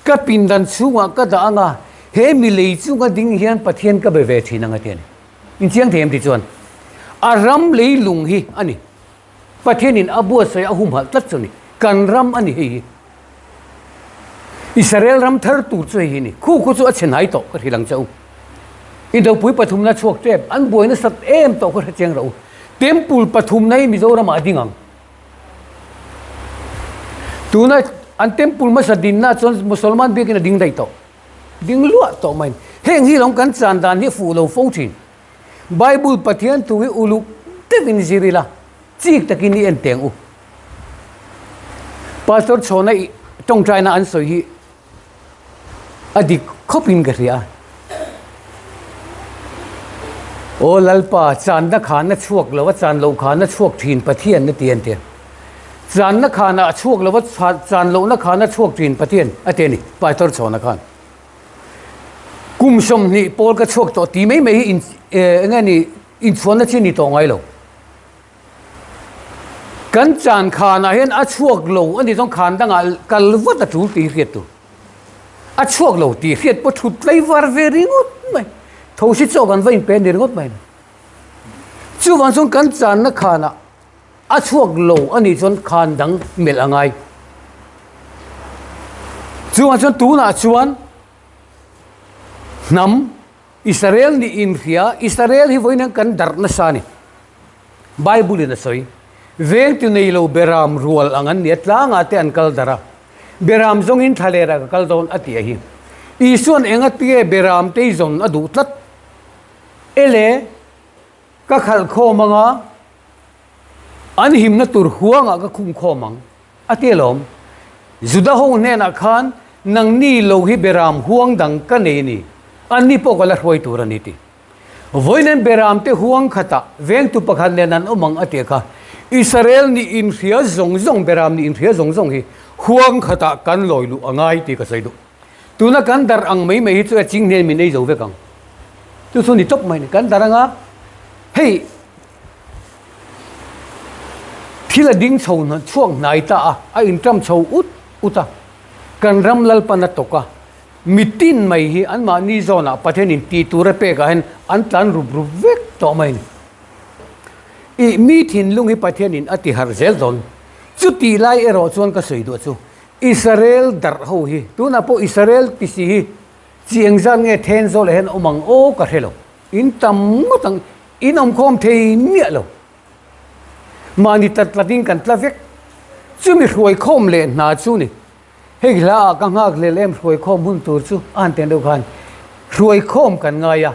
Ka pindan chhungah ka dah ang a, he mi lei chunga ding hian Pathian ka be ve thin ang a ti a ni. Inchiang thei em ti chuan a ram lei lung hi a ni. Pathianin a buatsaih a humhalh tlat chu a ni. Kan ram a ni hei hi. Israel ram thar tur chu hei hi a ni. Khu khu chu a chhe hnai tawh ka hrilh ang che u. Indopui pathumna chhuak tep an buai nasat em tawh kha hre chiang rawh u. Temple pathumna hi Mizoramah a ding ang. Tuna an temple hmasa dinna chuan Musalman biakin a ding daih tawh. Ding luah tawh mai. Heng hi lawm kan chan dan hi a fuh lo fo thin. Bible Pathian thu hi uluk deuhin zir ila, chik takin i en teng u. Pastor Chhawna i tawngtaina an sawi hi a dik khawpin ka hria. Aw Lalpa, channa khan a chhuak lo a, chan loh khan a chhuak thin Pathian a ti an ti. Channa khanah a chhuak lo a, chan lohna khan a chhuak thin Pathian a ti a ni, Pastor Chhawna khan. Kum 20 pawl ka chhuak tawh ti mai mai hi in eng nge ni inchhuanna chi ni tawh ngai lo. Kan chan khanah hian a chhuak lo a ni chuan khan dangah kal vat a tul tih hi hriat tur. A chhuak lo tih hriat pawh thut tlai var ve ringawt mai. Thosi chaw kan va inpe a ni ringawt mai. Chuvang chuan kan channa khanah A chhuak lo a nih chuan khan dang melh a ngai. Chungah chuan tunah chuan hnam Israel nih inhria, Israel hi vawiin hian kan darh nasa a ni. Bible in a sawi, Vengtu nei lo beram rual ang an ni a, tlangah te an kal darh a, beram zawngin thlalerah ka kal dawn a ti a hi. Isua'n engatinge beram te i zawn a duh tlat? Ele, Ka khalh khawm ang a, an himna tur huangah ka khum khawm ang, a ti alawm. Juda ho hnenah khan, Nangni lo hi Beram huang dang ka nei a ni, anni pawh ka la hruai tur a ni ti. Vawiin Beram te huang khatah vengtu pakhat nen an awm ang, a ti a kha. Israel nih inhria zawng zawng, Beram nih inhria zawng zawng hi huang khatah kan lawi luh a ngai tih ka sawi duh. Tuna kan darh ang mai mai hi chu a ching hnen min ei zo vek ang. Chu chu ni tawp mai ni. Kan darh anga hei thil a ding chho chhuak hnai ta a, a inṭam chho ut ut a. Kan ram Lalpan a tawk a, mitin mai hi anmahni zawnah Pathianin tih tur a pekah hian an tlan rup rup vek tawh mai ni. Ih mi thinlung hi Pathianin a ti harh zel dawn. Chutih lai erawh chuan ka sawi duh chu Israel darh ho hi tunah pawh Israel ti si hi chi engzat nge then zawh leh hian awm ang aw ka hre lo. In tam ngawt ang, in awmkhawm thei miah lo. Mahni tlat tlatin kan tla vek. Chumi hruaikhawm leh hna chu ni. Hei hla ah ka nghak hlel em hruaikhawm hun tur chu a han ten deuh khan hruaikhawm kan ngai a.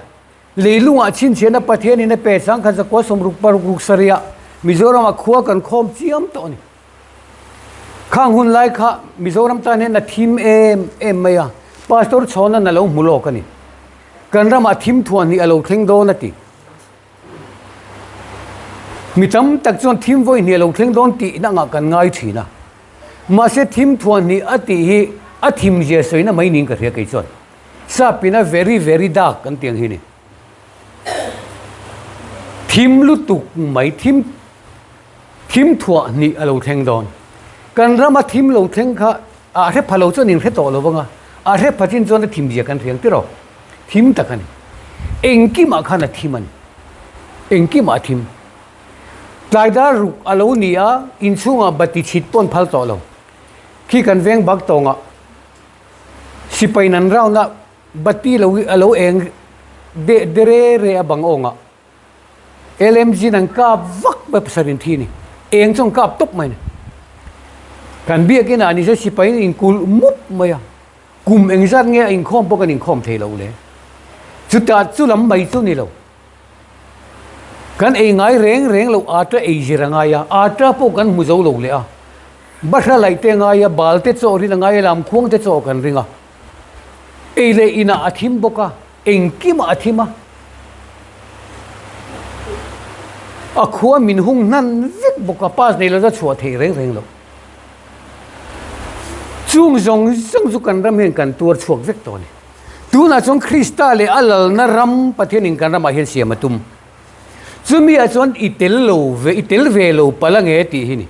Leilungah chhinchhiahna Pathianin a pe chang khat zakua 66 ruk sarih ah Mizoramah khua kan khawm chiam tawh a ni. Khang hun lai kha Mizoram tan hian a thim em em mai a, Pastor Chhawna'n a lo hmu lawk a ni. Kan ramah thim thuan hi a lo thleng dawn a ti. Mi tam tak chuan thim vawi hnih a lo thleng dawn tih nangah kan ngai thin a. Mahse thim thuan hnih a tih hi a thim zia sawina mai niin ka hria kei chuan. Sapina very very dark kan tih ang hi ni. Thim lutuk mai, thim thim thuah hnih a lo thleng dawn. Kan rama thim lo thleng kha a hre pha lo chuan in hre tawh lo vang a, a hre pha chin chuan a thim zia kan hriang tirh aw. Thim tak a ni. Engkimah khan a thim a ni. Engkimah a thim. Tlaidar ruk a lo ni a, inchhungah bati chhit pawn phal tawh lo. Khi kan veng bak tawngah sipai nan round a Bati lo hi a lo eng deh de re re a bang awngah LMG in an kap vak mai pasarih in thi ni. Eng chu an kap tawp mai ni. Kan biakin ah nise sipai in inkulh mup mai a, kum engzat nge a inkhawm pawh kan inkhawm thei lo le. Chutah chu lam mai chu ni lo. Kan ei ngai reng reng lo ata ei zir a ngai a, ata pawh kan hmu zo lo leh a. Bahra laih te a ngai a, bal te chaw rin a ngai a, lamkhuang te chaw kan ring a. Ei leh inah a thim bawk a, engkimah a thim a. A khua min hung hnan vek bawk a, pass nei lo chuan chhuah theih reng reng lo. Chung zawng zawng chu kan ram hian kan tuar chhuak vek tawh a ni. Tunah chuan Krista leh a lalna ram Pathianin kan ramah hian siam a tum. Chumi ah chuan i tel lo ve, i tel ve lo palh ange tih hi ni.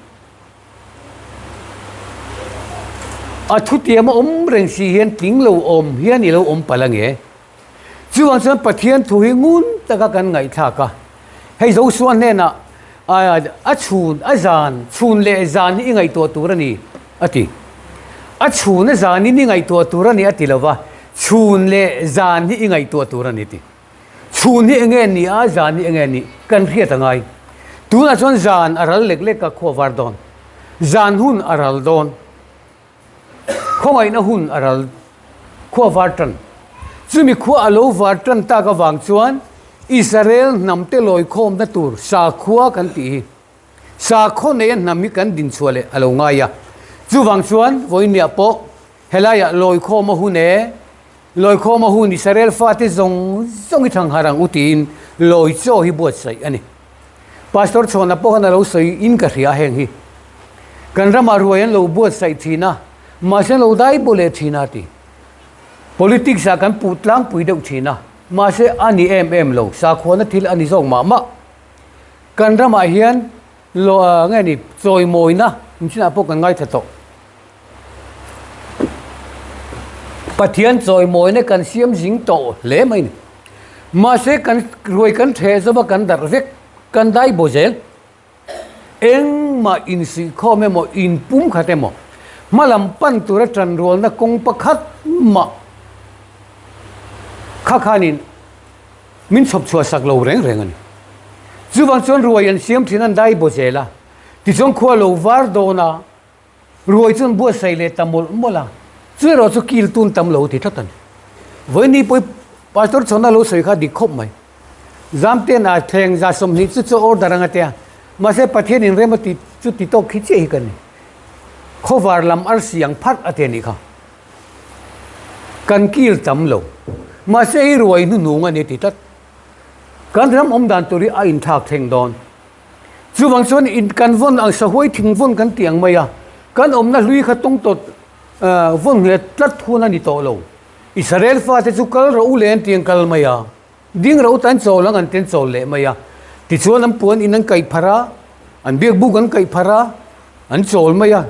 A thutiam a awm reng si hian tling lo awm hian i lo awm palh ange. Chuvang chuan Pathian thu hi ngun taka kan ngaihthlak a. Hei Joshua hnenah a chhun a zan, chhun leh zan hi i ngaihtuah tur a ni a ti. A chhun a zan in i ngaihtuah tur a ni a ti lova, chhun leh zan hi i ngaihtuah tur a ni a ti. Chhun hi enge ni a, zan hi enge ni kan hriat a ngai. Tunah chuan zan a ral lek lek a khua var dawn. Zan hun a ral dawn. Khawngaihna hun a ral khua var tan. Chumi khua a lo var tan tak avang chuan Israel hnamte lawikhawmna tur sakhua kan tih hi sakhaw neia hnam hi kan dinchhuah leh a lo ngai a. Chuvang chuan vawiinniah pawh helaiah lawikhawm a hun e, lawikhawm a hun Israel fate zawng zawng hi thangharh ang u tiin lawi chaw hi buatsaih a ni. Pastor Chhawna pawh khan a lo sawi in ka hria heng hi. Kan ramah ruai an lo buatsaih thin a, mahse an lo dai bo leh thin a ti. Politics ah kan puh tlangpui deuh thin a, mahse a ni em em lo, sakhuana thil a ni zawk mah mah. Kan ramah hian lo nge ni chawimawina inchhinah pawh kan ngaithla tawh. Pathian chawimawina kan siam zing tawh hle mai ni. Mahse kan ruai kan theh zova kan darh vek, kan dai bo zel. Engmah insuihkhawm emaw inpum khat emaw hmalam pan tura tanrualna kawng pakhat mah kha khanin min chhawp chhuah sak lo reng reng a ni. Chuvang chuan ruai an siam thin an dai bo zel a, tichuan khua lo var dawn a, Ruai chuan buatsaih leh ta mawlh mawlh a, chu erawh chu kil tun tam lo ti tlat a ni. Vawiini pawh i Pastor Chhawna lo sawi kha dik khawp mai. Zamten a thleng za 20 chu chu order anga tia, mahse Pathian in rem a ti chu ti tawk khi chiah hi ka ni. Khawvar lam arsi ang pharh a ti a nih kha. Kan kil tam lo. Mahse i ruai hnuhnung a ni ti tlat. Kan ram awm dan tur hi a inthlak thleng dawn. Chuvang chuan in kan vawn ang sahuai thing vawn kan tih ang mai a, kan awmna hlui kha tawngtawt vawn nghet tlat hun a ni tawh lo. Israel fate chu kal rawh u leh an tiang kal mai a, ding rawh u tan chawl ang an tiang chawl leh mai a. Tichuan an puan in an kaih pharh a, an biakbuk an kaih pharh a, an chawl mai a.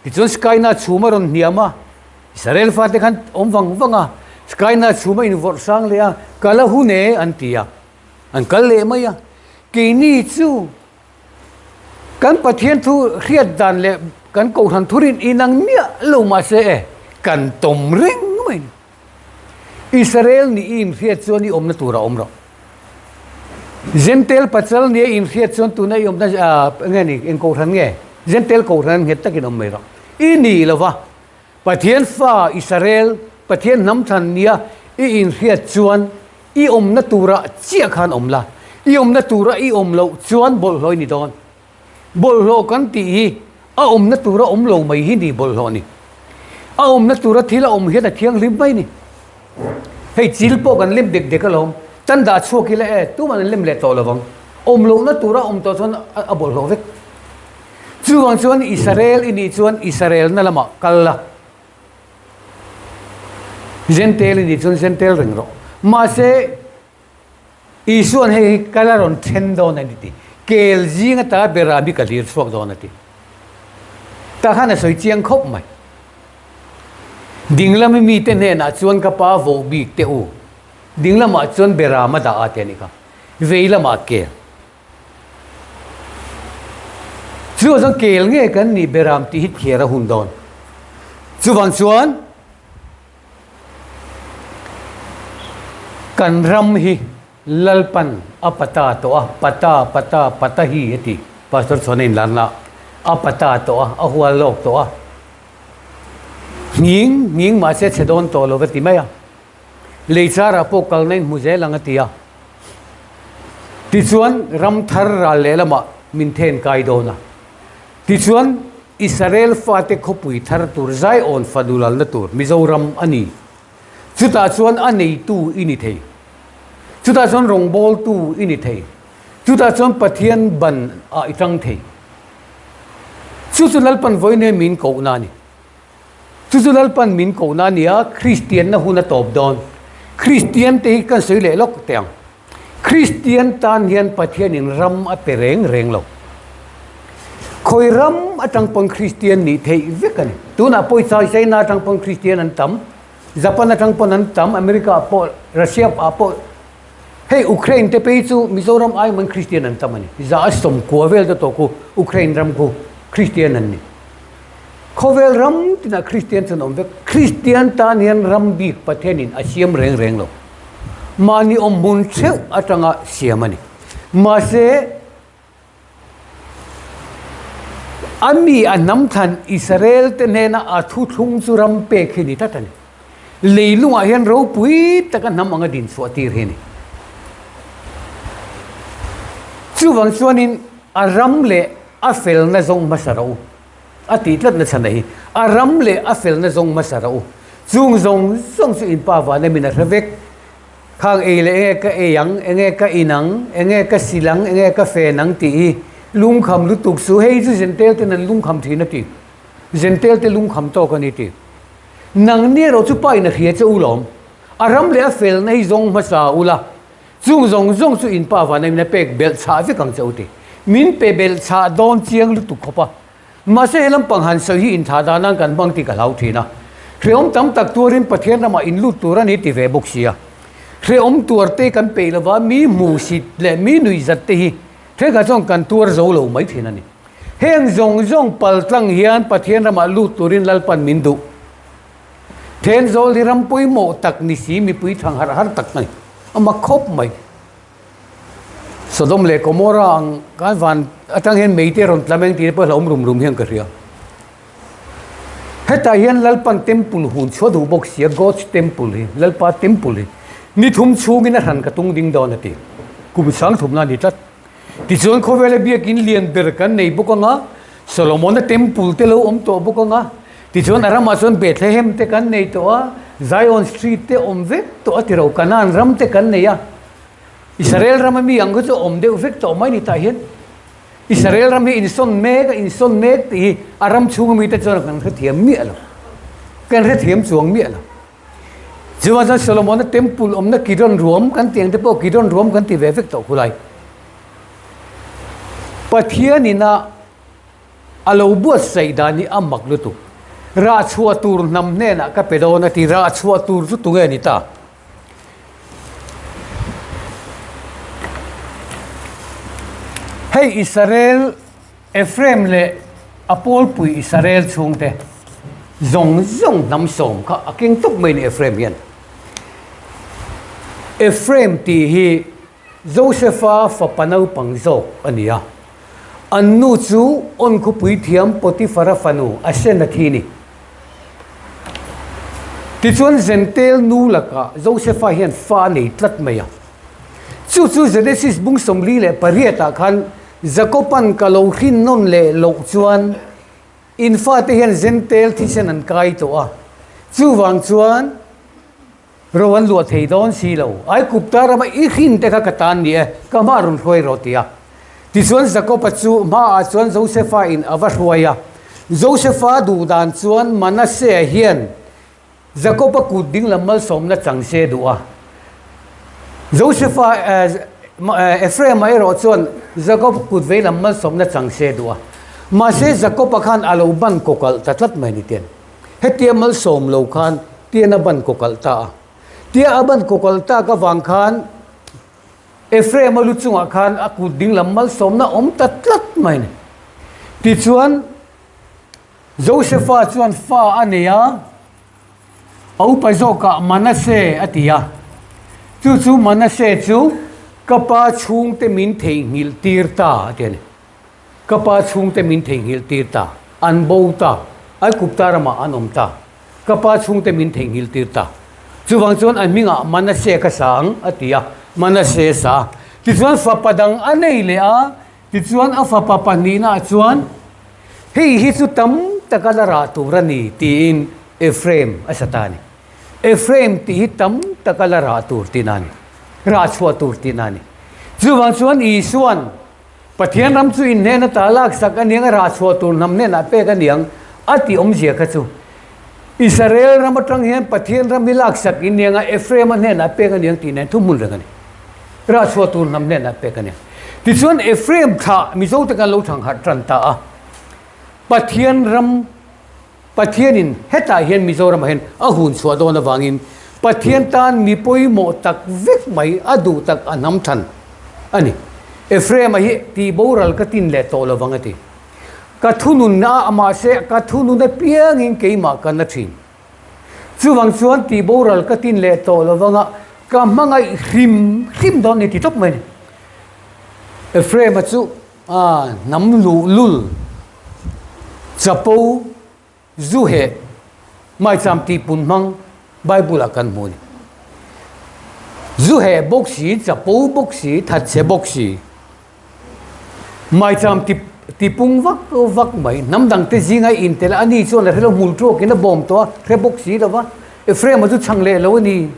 Tichuan Skyna chhum a rawn hniam a, Israel fate khan awm vang vang a, Skyna chhum a invawrh sang leh a, kal a hun e an ti a. An kal leh mai a, keini chu kan Pathian thu hriat dan leh kan kohhran thurin inang miah lo mahse e, kan tawm reng mai ni. Israel nih i inhriat chuan i awmna tur a awm rawh. Jentail pachal nia i inhriat chuan tuna i awmna nge ni, eng kohhran nge? Jentail kohhran nghet takin awm mai rawh. I ni lo va, Pathian fa Israel, Pathian hnam thlan nia i inhriat chuan i awmna turah chiah khan awm la, i awmna tura i awm loh chuan bawlhhlawh i ni dawn. Bawlhhlawh kan tih hi a awmna tura awm lo mai hi ni bawlhhlawh ni. A awmna tura thil a awm hian a thianghlim mai ni. Hei chil pawh kan lem dek dek alawm, tan dah chhuak ila e, tuman an lem leh tawh lovang. Awm lohna tura awm tawh chuan a bawlhhlawh vek. Chuvang chuan Israel i nih chuan Israelna lamah kal la. Jentail i nih chuan Jentail reng rawh. Mahse, Isua'n hei hi kal a rawn then dawn a ni ti. Kel zing ata bera mi ka hlir chhuak dawn a ti. Tah khan a sawi chiang khawp mai. Dinglami mite hnenah chuan ka pa voh bik teh u. Dinglamah chuan beram a dah a ti a nih kha. Vei lamah kel. Chu chuan kel nge kan nih beram tih hi thiar a hun dawn. Chuvang chuan kan ram hi Lalpan a pata tawh a, pata, pata, pata hi a ti. Pastor chuan a inlarna a pata tawh a, a hual lawk tawh a. Nghing, nghing mahse chhe dawn tawh lo va ti mai a. Leichar ah pawh kalna in hmu zel ang a ti a. Tichuan, ram thar ral lehlamah min then kai dawn a. Tichuan, Israel fate khawpui thar tur Zion fanu lalna tur Mizoram a ni. Chutah chuan a neitu i ni thei. Chutah chuan rawngbawltu i ni thei. Chutah chuan Pathian ban ah i tang thei. Chu chu Lalpan vawiin min kohna a ni. Chu chu Lalpan min kohna a ni a, Kristianna hun a tawp dawn. Kristian te hi kan sawi leh lawk teh ang. Kristian tan hian Pathianin ram a pe reng reng lo. Khawi ram atang pawn Kristian nih theih vek a ni. Tunah pawh i chai China atang pawn Kristian an tam, Japan atang pawn an tam, America ah pawh, Russia ah pawh. Hei Ukraine te phei chu Mizoram ai man Kristian an tam a ni. 190 vel te tawh khu Ukraine ram khu Kristian an ni. Khawvel ram tinah Kristian chuan awm vek. Kristian tan hian ram bik Pathianin a siam reng reng lo. Mahni awm hmun theuh atanga siam a ni. Mahse, A mi a hnam thlan Israel te hnena a thuthlung chu ram pek hi ni tlat a ni. Leilungah hian ropui taka hnam anga din chhuah tir hi a ni. Chuvang chuanin a ram leh a felna zawng hmasa ro a tih tlatna chhan a hi. A ram leh a felna zawng hmasa ro. Chung zawng zawng chu inpa van amin a hre vek. Khang ei leh enge ka ei ang, enge ka in ang, enge ka sil ang, enge ka fen ang tih hi lungkham lutuk chu hei chu Zentel ten an lungkham thin a ti. Zentel te lungkham tawk a ni ti. Nang ni erawh chu pa in a hria che u lawm. A ram leh a felna hi zawng hmasa u la, chung zawng zawng chu in pa vana min a pek belh chhah vek ang che u ti. Min pe belh chhah dawn chiang lutuk khawp a. Mahse he lampang han sawi hi inthah dan nan kan hmang tih ka hlau thin a. Hrehawm tam tak tuarin Pathian ramah in lut tur a ni ti ve bawk sia. Hrehawm tuar te kan peih lova mi hmuhsit leh mi nuihzat te hi thenkhat chuan kan tuar zo lo mai thin a ni. Heng zawng zawng pal tlang hian Pathian ramah lut turin Lalpan min duh. Thenzawl hi ram pawimawh tak ni si mipui thang harh har tak a ni. A mak khawp mai. Sodom leh Gomorrah ang kan van atang hian meite rawn tla meng tih te pawh hlauhawm rum rum hian ka hria. Hetah hian Lalpan temple hun chhuah duh bawk sia God's temple hi Lalpa temple hi ni thum chhungin a hran ka tung ding dawn a ti. Kum sang thumna a ni tlat. Tichuan khawvela biakin lian ber kan nei bawk anga Solomon-a temple te lo awm tawh bawk anga tichuan a ramah chuan Bethlehem te kan nei tawh a Zion street te awm vek tawh a ti ro Canaan ram te kan nei a. Israel rama mi ang kha chu awm deuh vek tawh mai ni tah hian Israel ram hi insawn mek a insawn mek tih hi a ram chhunga mite chuan kan hrethiam miah lo kan hrethiam chuang miah lo chuvang chuan Solomon-a temple awmna Kidron ruam kan tih ang te pawh Kidron ruam kan ti ve vek tawh khulai Pathian ina a lo buatsaih dan hi a mak lutuk rah chhuah tur hnam hnenah ka pe dawn a ti rah chhuah tur chu tunge ni ta. Hei Israel, Ephraim leh a pawlpui Israel chhungte zawng zawng hnam sawm kha a keng tawp mai ni Ephraim hian. Ephraim tih hi Josepha fapa naupang zawk a ni a. An nu chu On khawpui thiam Potiphara fanu Asenath a ni. Tichuan Zentel nu lakah Josepha hian fa a nei tlat mai a. Chu chu Genesis bung 48 ah khan Jakoban ka lo hrin nawn leh loh chuan in fate hian Zentel thisen an kai tawh a. Chuvang chuan Ro an luah thei dawn si lo. Aigupta rama i hrin te kha ka tan ni e, ka hma rawn hruai rawh ti a. Tichuan Jakoba chu hmaah chuan Josefa in a va hruai a. Josefa duh dan chuan Manasea hian Jakoba kut ding lam malsawmna chang se duh a. Josefa Ephraima erawh chuan Jakob kut vei lam malsawmna chang se duh a. Mahse Jakoba khan a lo ban kawkalh ta tlat mai ni ten. Hetia malsawm lo khan tian a ban kawkalh ta a. Tia a ban kawkalh tak avang khan Ephraim a lu chungah khan a kut ding lam malsawmna awm ta tlat mai a ni. Tichuan Josepha chuan fa a nei a, a upa zawkah Manasseh a ti a. Chu chu Manasseh chu ka pa chhungte min theihnghilh tir ta a ti a ni. Ka pa chhungte min theihnghilh tir ta, an bo ta, Aigupta ramah an awm ta, ka pa chhungte min theihnghilh tir ta. Chuvang chuan a hmingah Manase ka sa ang, a ti a, Manase sa. Tichuan fapa dang a nei leh a, tichuan a fapa pahnihnaah chuan, Hei hi chu tam taka la rah tur a ni, tiin Ephraim a sa ta a ni. Ephraim tih hi tam taka la rah tur tihna a ni, rah chhuah tur tihna a ni. Chuvang chuan Isuan Pathian ram chu in hnena ta laksak a niang a rah chhuah tur hnam hnenah pek a niang a tih awmzia kha chu Israel ram atang hian Pathian ram hi laksak in niang a Ephraim a hnenah pek a niang tih nen thu hmun reng a ni. Rah chhuah tur hnam hnenah pek a niang. Tichuan Ephraim thlah Mizo te kan lo thang harh tan ta a. Pathian ram Pathianin hetah hian Mizoramah hian a hun chhuah dawn avangin Pathian tan mi pawimawh tak vek mai a duh tak a hnam than a ni. Ephraim-a hi tih boral ka tin leh tawh lovang a ti. Ka thununna a mahse ka thunun apiangin keimah ka na thin. Chuvang chuan tih boral ka tin leh tawh lovang a, ka hmangaih hrim hrim dawn a ni ti tawp mai a ni. Ephraim-a chu a hnam luh lul. Chapo zu heh maicham tih pun hmang Bible ah kan hmu a ni. Zu heh bawk si, chapo bawk si, thatchhe bawk si, maicham ti tipung vak vak mai. Hnam dangte zinga intel a ni chuan a hrelo hmul tuakin a bawm tawh a, hre bawk si lo va. Ephraim-a chu chhang leh lo a ni.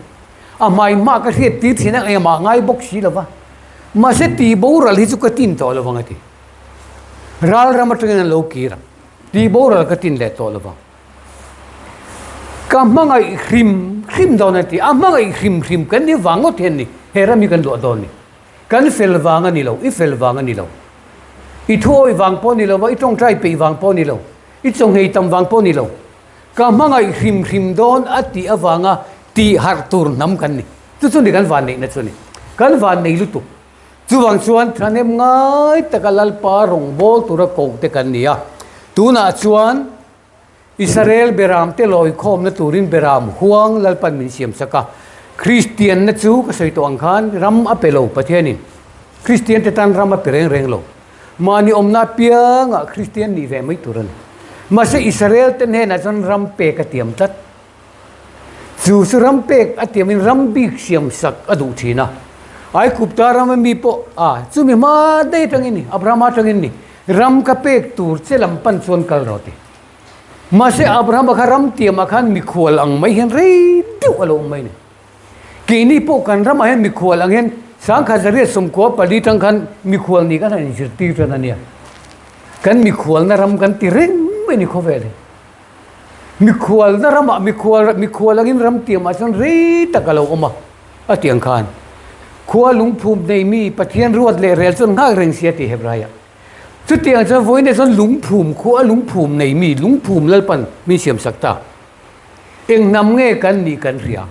A hmai hma ka hriat tir thin a, engmah ngai bawk si lo va. Mahse tih boral hi chu ka tin tawh lo vang a ti. Ral ram atangin an lo kir ang. Tih boral ka tin leh tawh lo vang. Ka hmangaih hrim hrim dawn a ti. A hmangaih hrim hrim kan ni vang ngawt hian ni he ram hi kan luah dawn ni. Kan fel vang a ni lo, i fel vang a ni lo. I thuawi vang pawh a ni lo va, i tawngtai peih vang pawh a ni lo, i chawnghei tam vang pawh a ni lo. Ka hmangaih hrim hrim dawn a tih avanga tih harh tur hnam kan ni. Chu chu ni kan van neihna chu a ni. Kan van nei lutuk. Chuvang chuan thahnem ngai taka Lalpa rawngbâwl tura koh te kan ni a. Tunah chuan Israel beram te lawi khawmna turin beram huang Lalpan min siam sak a. Kristianna chu ka sawi tawh ang khan ram a pe lo Pathianin. Kristian te tan ram a pe reng reng lo. Mahni awmna apiangah Kristian nih ve mai tur a ni. Mahse Israel te hnenah chuan ram pek a tiam tlat. Chu chu ram pek a tiamin ram bik siam sak a duh thin a. Aikupta rama mi pawh a chumi hma daih atangin ni, Abrahama atangin ni, ram ka pek tur che lam pan chuan kal rawh ti. Mahse Abrahama kha ram tiamah khan mikhual ang mai hian rei deuh a lo awm mai ni. Keini pawh kan ramah hian mikhual ang hian 1424 tang khan mikhual nih kan han inzirtir tan a nia. Kan mikhualna ram kan ti reng mai ni khawvel hi. Mikhualna ramah mikhual mikhual angin ram tiamah chuan rei tak a lo awm a, a ti ang khan. Khua lungphum nei mi Pathian ruat leh rel chuan nghak reng si a ti Hebraiah. Chutiang chuan vawiinah chuan lungphum khua lungphum nei mi lungphum Lalpan min siam sak ta. Eng hnam nge kan nih kan hria.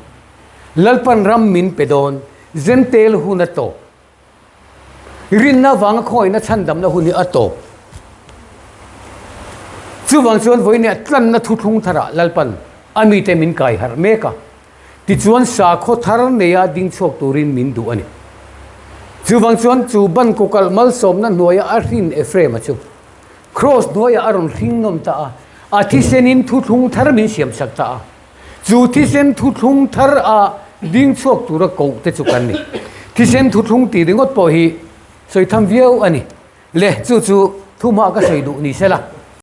Lalpan ram min pe dawn, Zentel hun a tawp. Rinna vanga khawihna chhandamna hun hi a tawp. Chuvang chuan vawiinah tlanna thuthlung tharah Lalpan a mite min kai harh mek a, tichuan sakhaw thar neia ding chhuak turin min duh a ni. Chuvang chuan chu ban kawkalh malsawmna hnuaia a hrin Ephraim-a chu Kraws hnuaiah a rawn hring nawm ta a, a thisenin thuthlung thar min siamsak ta a. Chu thisen thuthlung thar a ding chhuak tura koh te chu kan ni. Thisen thuthlung tih ringawt pawh hi sawi tham viau a ni. Le, chu chu thumah ka sawi duh ni se la.